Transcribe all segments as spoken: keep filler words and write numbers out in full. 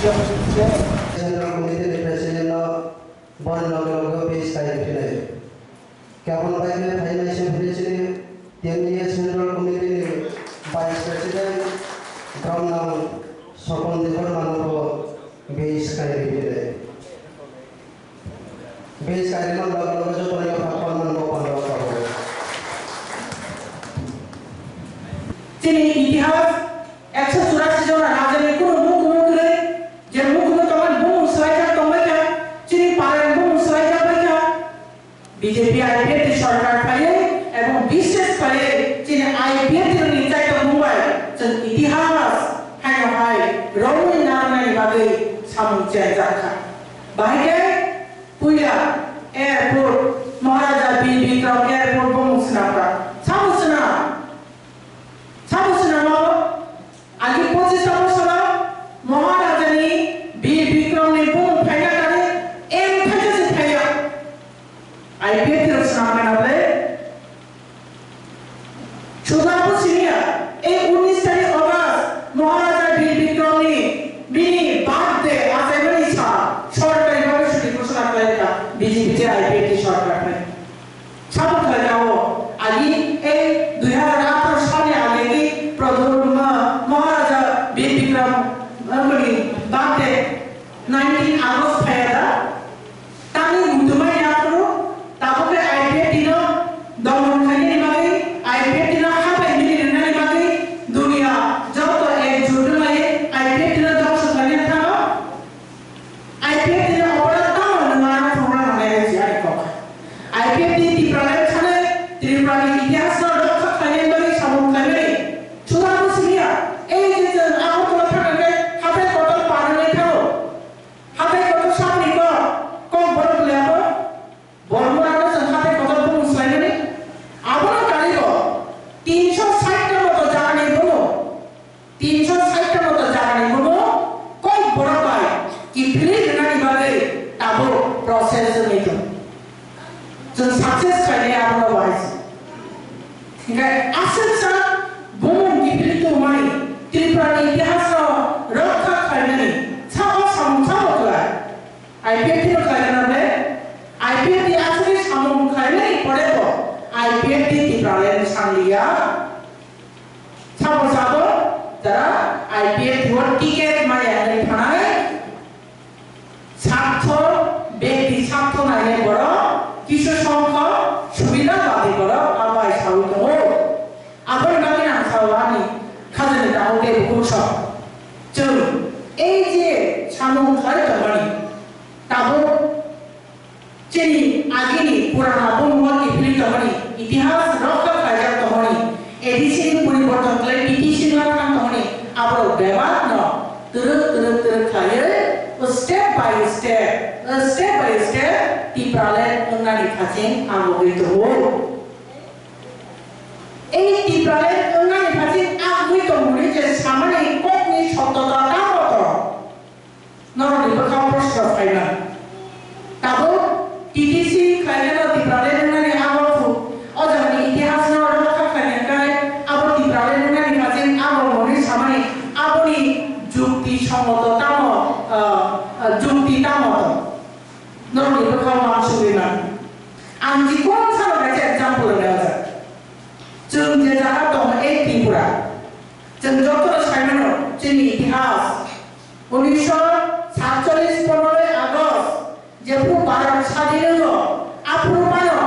Central Committee ni President no boni loge loge base kai phinai. Kebon bai khe phainai se philai chini T N E A Central Committee ni Vice President Bromnang Sopon Debbarma no bo base kai phinai. Base kai man loge loge joto ni pha pha man bo pando pha. Chini itihas ekso churasi jona rajani kuno mukhumu kwrwi, je mukhumu tongmani bumung swlaijak tongbaikha, chini parani bumung swlaijak baikha. B J P I P F T sorkar phaiwi ebong bishes phaiwi chini I P F T ni chaitokmung bai chwng itihas haino hai romwi narwknani bagwi samung chengjak kha. Bahai khe puila airport, Maharaja Bir Bikram airport bumung swnam kha. Sabo swnam? Sabo swnam abo? Agi pochis ta bosoro Maharajani Bir Bikramni bumung phaina kari em phaisa se phaiya. I P F T rok swnam kana ble? Chuda bo siniya, ei unis tarik August Maharaja Bir Bikramni bini birthday achaimani sa sorkari bhabe chuti ghoshona khlaikha B J P je I P F T sorkar phai. Sabo khlaikha o, agi ei dui hazar atharo salni agegi Prodhul Ma-, Maharaja Bir Bikram, eh, bini birthday nineteen August phaiya da? Tamni muitu mani aphuru tabukhe I P F T no domon khainani bagwi, I P F T no habai mili rwnani bagwi duniya joto ekjut wngwi I P F T no dhongso khlaina thango. I P F T ni obola tamo nwng ano phunukna nangnai hai se ani kok. I P F T Tipraland sale Tripura ni itihas no rokha khlainani bagwi samung khlainani. Chuda bo siniya, ei je chwng Agartala thangna khe hathai kotor parwi thango. Hathai kotor saboni kok, kok borok le abo. Bormura no chwng hathai kotor bumung swlaimani. Abono karigo tinsho sait ta moto jagani bumung. Tinsho sait ta moto jagani bumung kok borok bai kiphilwi rwnani bagwi tabuk process wngwi tong. Chwng success khainai abono bahai se. Hinkhe aswk sa bumung kiphilwi tongmani Tripura ni itihas no rokha khlainani sa o samung sabo khlai. I P F T no khlaina ble, I P F T aswkni samung khlainani porebo I P F T Tipraland sangliya. Sabo sabo tara I P F T o ticket maya hwnwi thanai. Sartho, bekti sartho nainai borok, kisu songkho, subida badi borok, abai sawi tongo. Aboni bagwi ang sao ani khajani tabuk tei bukhuk sok. Chwng ei je samung khlai tongmani, tabuk chini agini purana bumung kiphilwi tongmani, itihas rokha khlaijak tongmani, A D C ni poriborton khlai P T C ni thang tongmani, aborok bebak no twrwk twrwk twrwk khlaiwi step by step, step by step Tipraland wngnani khaching agogwi tongo. Ei Tipraland wngnani phaising agwi tongmani je samani kokni sottota tamo tong? Norokni bwkhao proshno phaimani. Tabuk T T C khlainano Tipraland wngnani abo phu-, o jagani itihasno rokha khlainani khe abo Tipraland wngnani phaising abo hwnwi samani aboni jukti songoto tamo, ah, ah, jukti tamo tong? Norokni bwkhao uansugwi mano. Ang jikon salo kaisa example rwnai o jaga. Chwng je jaga tongo, ei Tripura. Chwng jotono sai mano, chini itihas. Unisho satcholish ponroi August, jephru Bharat sadin wngo, aphuru mano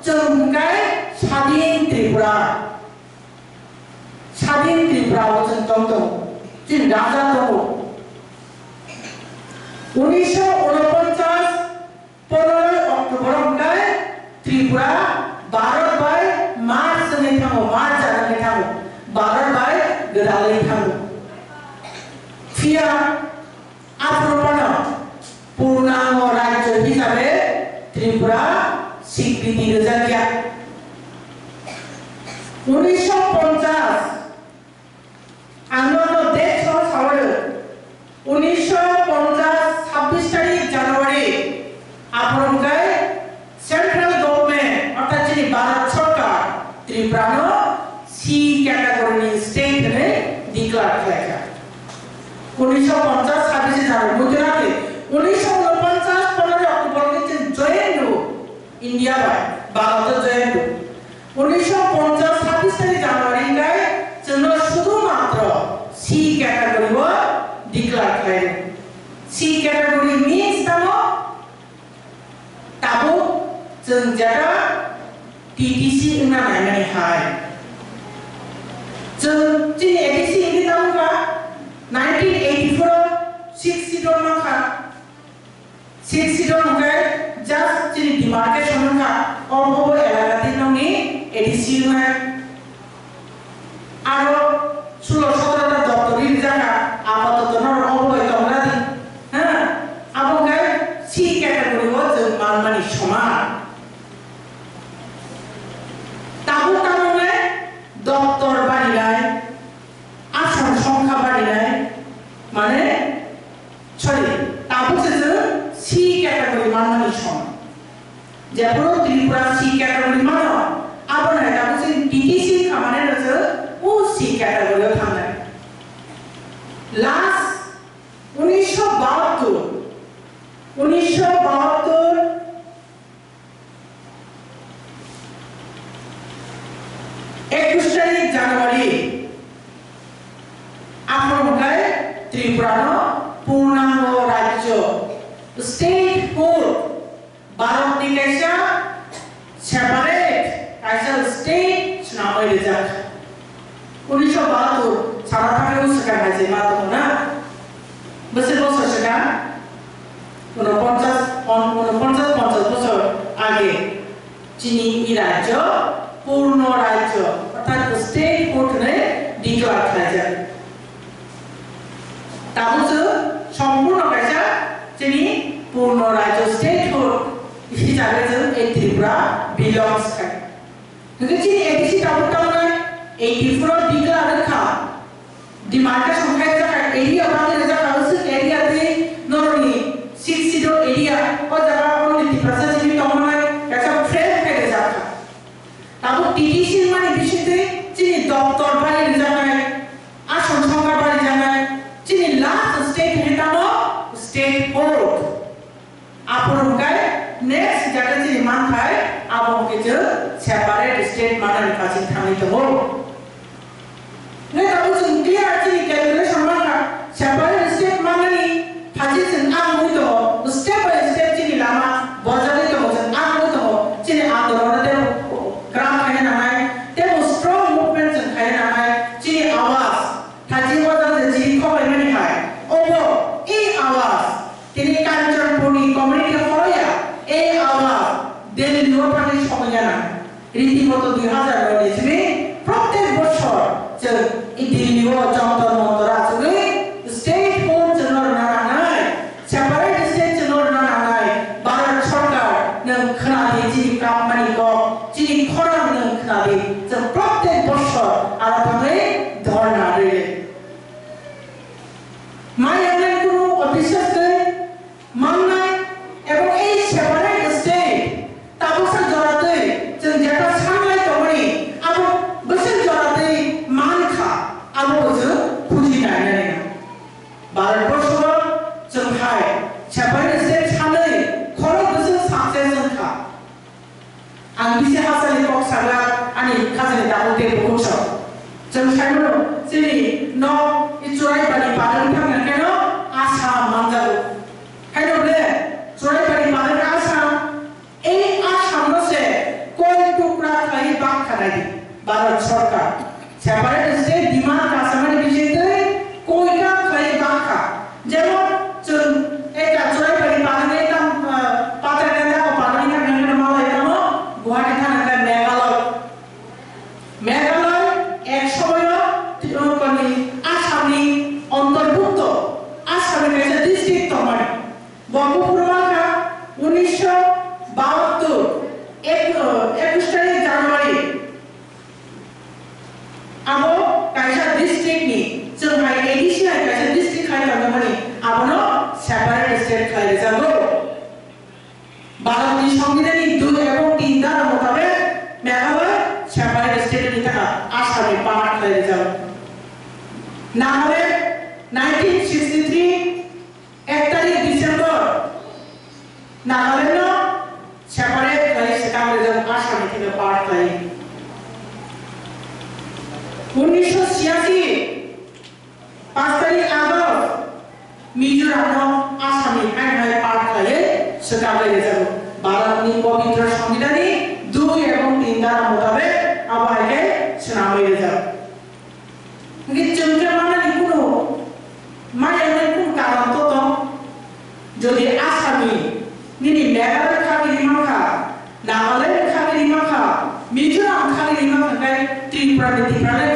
chwng hwnkhe sadin Tripura. Sadin Tripura o chwng tong tongo, chini raja tongo. Unisho unoponchas, ponoroi October hwnkhe Tripura Bharat bai merge wngwi thango, merge wngwi thango, Bharat bai gwdalwi thango. Phiya aphuru phano purnango rajyo hisabe Tripura sikriti rwjakya. Unisho ponchas, ang nono date soh sawi rw, unisho ponchas, sabbish tarik January, aphuru hwnkhe central government, orthat chini Bharat Sarkar, Tripura no C category ni state hwnwi declare khlaikha. Unisho ponchas, sabbish Sar Mutirake, unisho unoponchas ponero October ni chwng join do, India bai, Bharat o join do. Unisho ponchas sabis tari January kai, chwngno sudu matro C category o declare khlai. C category means tamo, tabuk chwng jeta T T C wngna naimani hai. Chwng chini A D C wngwi tamo kha, nineteen eighty-four o Sixth Schedule mankha. Sixth Schedule hwnkhe just chini demarcation wngkha, o, o, o elaka di nokni A D C wngnai. Aro sulo sotro ta doptor rijak kha, apatoto norok obo bai tongra di. Ha? Abo hwnkhe C category o chwng manmani soman. Tabuk tabuknai doptor barinai, asam songkha barinai, mane, sorry, tabuk se chwng C category manmani soman. Jephuru Tripura C category mano, abo nai tabuk se T T C khamani no chwng o C category o thangnai. Last unisho bahattor, unisho bahattor ekush tarik January, aphuru hwnkhe Tripura no purnango rajyo, statehood, Bharat ni kaisa separate kaisa state swnamwi rijak. Unisho bahattor sana thangwi swkang hai se ma tongo na? Bwswk bosor swkang? Unoponchas, on-, unoponchas, ponchas bosor age chini i rajyo purno rajyo, orthat statehood hwnwi declare khlaijak. Tabuk chwng sompurno kaisa chini purno rajyo statehood hisabe chwng ei Tripura belongs khai. Hwnkhe chini A D C tabuk tabuknai eighty-four o declare wngkha, demarcation khai jakha area bagwi rwjakha, usuk area tei norokni Sixth Schedule area, o jaga only Tiprasa chini tongmanai kaisa frame khai rwjakha. Tabuk T T C mani bisingtwi chini doptor bari rwjaknai, asam songkha bari jaknai, chini last state hwnwi tamo statehood. Aphuru hwnkhe next jata chini manthai, abo hwnkhe chwng separate state manani phaising thangwi tongo. Hwnkhe tabuk chwng clear chini calculation mankha, separate state manani phaising chwng ang wngwi tongo, step by step chini lama bojagwi tongo, chwng ang wngwi tongo, chini andolon tei kwrak khaina nangnai, tei strong movement chwng khaina nangnai, chini awaz. Thachi wajak je chini khok laimani hai. Obo e awaz. Tini Kanchanpurni community khoroya e awaz. Delhi o thangwi sokya na. Riti moto dui hazar noi ni simi prottek bosor chwng i Delhi o Jantar Mantar achugwi statehood chwngno rwna nangnai. Separate state chwngno rwna nangnai, Bharat Sarkar nwng khwnadi chini kapmani kok, chini khorang nwng khwnadi, chwng prottek bosor aro thangwi dhorna rwli. Mai yangnai kunu officials twi mannai ebong ei separate state tabuksa jora twi chwng jeta sanlai tongmani abo bwswk jora twi mankha abo bo chwng khuji nainani. Bharatborsho chwng hai separate state sanwi khorok bwswk success wngkha. Ang bisi hachani kok saglak ani khajani tabuk tei bukhuk sok. Chwng saimano chini nok i Churaibari padang thangna kheno Assam manjago. Haino ble Churaibari padang Assam. Ei Assam no se koi tukra khlai bak khanai di Bharat Sarkar. Separate state demand kasamani bisingtwi koi ta khlai bak kha. Jemon chwng eka Churaibari padang ekam, ah, Patharganda o padang ekam nangmani malai tamo Guwahati thana khe Meghalaya. Meghalaya ek somoyo, uh, koni Assam ni ontorbhukto, Assam ni kaisa district tongmani. Bo buphuru wngkha unisho bahattor, ek-, ekush tarik January. Abo kaisa district ni, chwng hai A D C hai kaisa district khai tongmani, abono separate state khlai rwjago. Bharat ni Songbidan ni dui ebong tin dhara motabek Meghalaya separate state ni thaka Assam ni part khlai rwjago. Nagaland nineteen sixty-three Nagaland no separate khlai swkang rijak Assam ni theke part khlai. Unnisho chhiyasi paanch tarik August Mizoram no Assam ni hai hai part khlai swkang rijak. Bharat ni pobitro Songbidan ni dui ebong tin dhara motabek abo hai khe swnamwi rijak. Hingke chwng khe manani kunu, maya nai kunu karon to tong. Jodi Asami nini Meghalaya kha bini mankha, Nagaland kha bini mankha, Mizoram kha bini mankha, hingke Tripura ni Tripura le